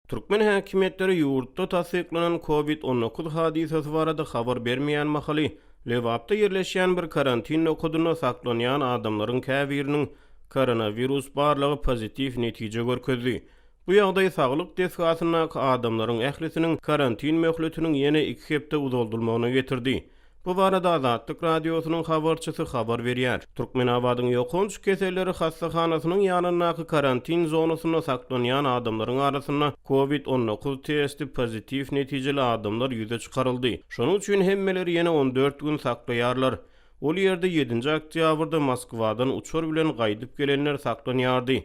Türkmen häkimiýetleri ýurtda tassyklanan Covid 19 hadysasy barada habar bermeýän mahaly, Lebapda ýerleşýän bir karantin nokadynda saklanýan adamlaryň käbiriniň koronawirus barlagy pozitiw netije görkezdi. Bu ýagdaý saglyk desgasyndaky adamlaryň ählisiniň karantin möhletiniň ýene iki hepde uzaldylmagyna getirdi. Bu barada Azatlyk Radiosynyň habarçysy habar berýär. Türkmenabadyň ýokanç keselleri hassahanasynyň ýanyndaky karantin zonasynda saklanýan adamlaryň arasynda Covid 19 testi pozitiw netijeli adamlar ýüze çykaryldy. Şonuň üçin hemmeleri ýene 14 gün saklaýarlar. Ol ýerde ýedinji oktýabrda Moskwadan uçar bilen gaýdyp gelenler saklanýardy.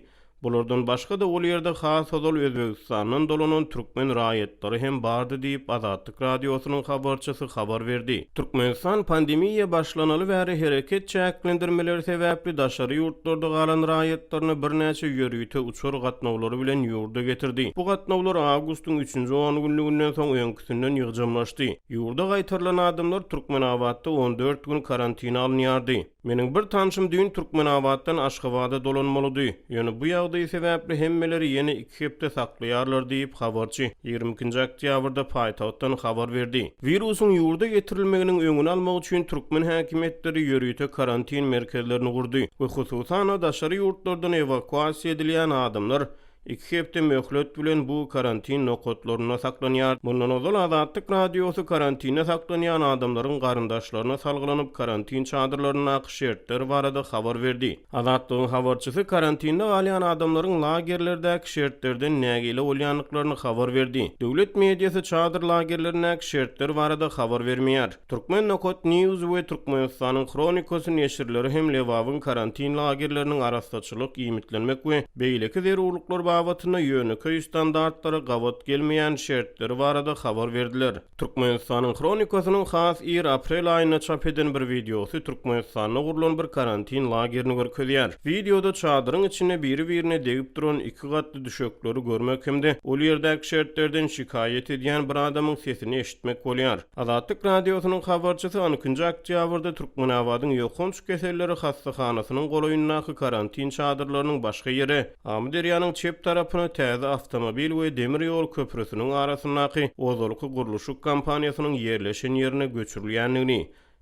Bulardan başga-da ol ýerde has ozal Özbegistandan dolanan türkmen raýatlary hem bardy diýip, Azatlyk Radiosynyň habarçysy habar berdi. Türkmenistan pandemiýa başlanaly bäri hereket çäklendirmeleri sebäpli daşary ýurtlarda galan raýatlaryny birnäçe ýörite uçar gatnawlary bilen ýurda getirdi. Bu gatnawlar awgustyň üçünji ongünlüginden soň öňküsinden ýygjamlaşdy. Ýurda gaýtarylan adamlar Türkmenabatda 14 gün karantina alynýardy. Meniň bir tanşym düýn Türkmenabatdan Aşgabada dolanmalydy. Ýöne bu ýagdaý sebäpli hemmeleri ýene iki hepde saklaýarlar diýip, habarçy 22-nji oktýabrda paýtagtdan habar berdi. Wirusyň ýurda getirilmeginiň öňüni almak üçin türkmen häkimiýetleri ýörite karantin merkezlerini gurdy we hususan-da daşary ýurtlardan ewakuasiýa edilýän adamlar Iki hepde möhlet bilen bu karantin nokatlarynda saklanýar. Mundan ozal Azatlyk Radiosy karantinde saklanýan adamlaryň garyndaşlaryna salgylanyp, karantin çadyrlaryndaky şertler barada habar berdi. Azatlygyň habarçysy karantinde galýan adamlaryň lagerlerdäki şertlerden nägile bolýandyklaryny habar berdi. Döwlet mediasy çadyr lagerlerindäki şertler barada habar bermeýär. Turkmen nokat news we Türkmenistanyň Hronikasy neşirleri hem Lebabyň karantin lagerleriniň arassaçylyk, iýmitlenmek we beýleki zerurlyklar babatynda ýönekeý standartlara gabat gelmeýän şertleri barada habar berdiler. Türkmenistanyň Hronikasynyň has ir aprel aýynda çap eden bir wideosy Türkmenistanda gurlan bir karantin lagerini görkezýär. Wideoda çadyryň içinde biri-birine degip duran iki gatly düşekleri görmek hem-de ol ýerdäki şertlerden şikaýat edýän bir adamyň sesini eşitmek bolýar. Azatlyk Radiosynyň habarçysy on ikinji oktýabrda Türkmenabadyň ýokanç keselleri hassahanasynyň golaýyndaky karantin çadyrlarynyň başga ýere, Amyderýanyň çep tarapyna täze awtomobil we demir ýol köprüsiniň arasyndaky ozalky gurluşyk kompaniýasynyň ýerleşen ýerine göçürilýändigini,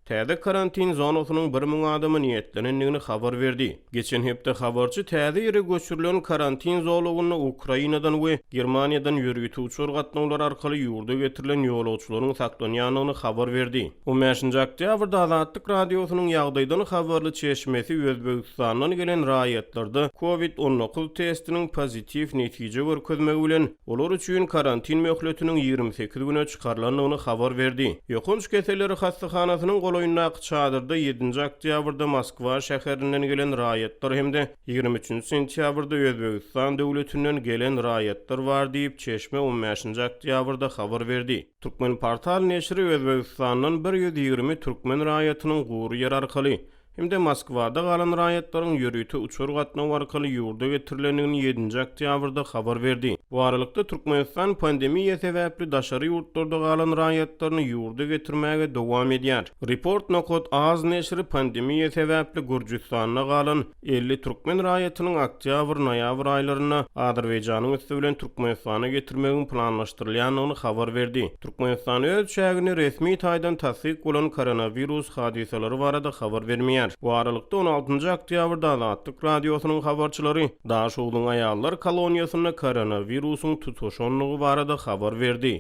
Täze karantin zonasynyň 1000 adama niýetlenendigini habar berdi. Geçen hepde habarçy täze ýere göçürilen karantin zolagynda Ukrainadan we Germaniýadan ýörite uçar gatnawlary arkaly ýurda getirilen ýolagçylaryň saklanýandygyny habar berdi. On bäşinji oktýabrda Azatlyk Radiosynyň ýagdaýdan habarly çeşmesi Özbegistandan gelen raýatlarda Covid 19 testiniň pozitiw netije görkezmegi bilen, Olar üçin karantin möhletiniň 28 güne çykarylandygyny habar berdi. Ýokanç keselleri hassahanasynyň golaýyndaky çadyrda ýedinji oktýabrda Moskwa şäherinden gelen raýatlar hem-de 23-nji sentýabrda Özbegistan döwletinden gelen raýatlar bar diýip, çeşme on bäşinji oktýabrda habar berdi. Turkmenportal neşiri Özbegistandan 120 türkmen raýatynyň gury ýer arkaly hem-de Moskwada galan raýatlaryň ýörite uçar gatnawy arkaly ýurda getirilendigini ýedinji oktýabrda habar berdi. Bu aralykda, Türkmenistan pandemiýa sebäpli daşary ýurtlarda galan raýatlaryny ýurda getirmäge dowam edýär. Report nokat az neşiri pandemiýa sebäpli Gürjüstanda galan 50 türkmen raýatynyň oktýabr-noýabr aýlarynda Azerbaýjanyň üsti bilen Türkmenistana getirmegiň planlaşdyrylýandygyny habar berdi. Türkmenistan öz çäginde resmi taýdan tassyk bolan koronawirus hadysalary barada habar bermeýär. Bu aralykda, on altynjy oktýabrda Azatlyk Radiosynyň habarçylary Daşogzuň aýallar koloniýasynda koronawirusyň tutaşandygy barada habar berdi.